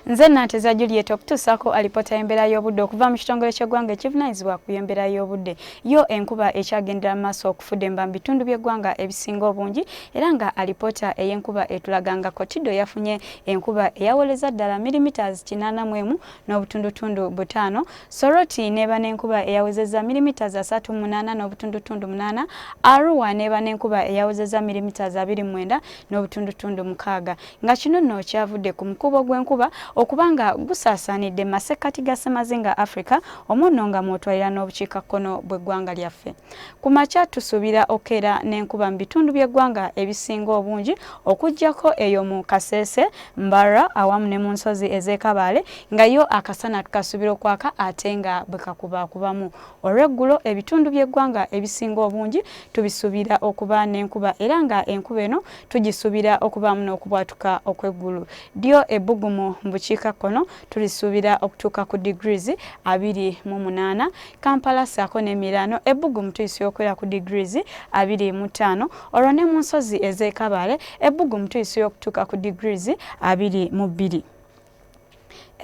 Nze Nanteza Juliet okutuusaako alipoota y'embeera y'obudde okuva mu kitongole ky'eggwanga ekivunaanyizibwa ku y'embeera y'obudde. Yo enkuba ekyagendera mu maaso okufudemba mu bitundu by'eggwanga ebisinga obungi era nga alipoota ey'enkuba etulaga nga Kotido yafunye enkuba eyawoleza ddala millimeters 81 n'obutundutundu 5, Soroti n'eba n'enkuba eyawezezza millimeters 38 n'obutundutundu 8, Arua n'eba n'enkuba eyawezezza millimeters 29 n'obutundutundu 6. Nga kino nno kyavudde ku mukubo gw'enkuba okuba nga gusaasaanidde mu masekkati ga ssemazinga Africa omwo nno nga mw'otwalira n'obukiikakkono bw'eggwanga lyaffe. Ku makya tusuubira okukeera n'enkuba mu bitundu by'eggwanga ebisinga obungi okuggyako eyo mu Kasese, Mbarara awamu ne mu nsozi ez'e Kabale nga yo akasana tukasuubira okwaka ate nga bwe kakubaakubamu. Olw'eggulo ebitundu by'eggwanga ebisinga obungi tubisuubira okuba n'enkuba era nga enkuba eno tugisubira okubaamu n'okubwatuka okw'eggulu. Ddyo ebbugumu mu bukiikakkono tulisuubira okutuuka ku degrees 28. Kampala ssaako n'emiraano ebbugumu tulisuubira okubeera ku degrees 25. Olwo ne mu nsozi ez'e Kabale ebbugumu tulisuubira okutuuka ku degrees 22.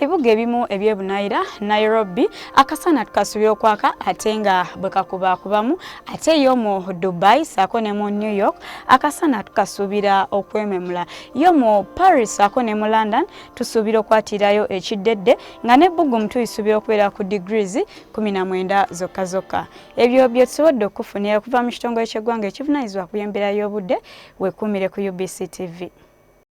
Ebibuga ebimu eby'ebunaayira Nairobi akasana tukasuubira okwaka ate nga bwe kakubaakubamu, ate yo mu Dubai ssaako ne mu New York akasana tukasuubira okwememula. Yo mu Paris ssaako ne mu London tusuubira okwatirayo ekiddedde nga n'ebbugumu tulisuubira okubeera ku degrees 19 zokka zokka. Ebyo bye tusobodde okukufunira okuva mu kitongole ky'eggwanga ekivunaanyizibwa ku by'embeera y'obudde. Weekuumire ku UBC TV.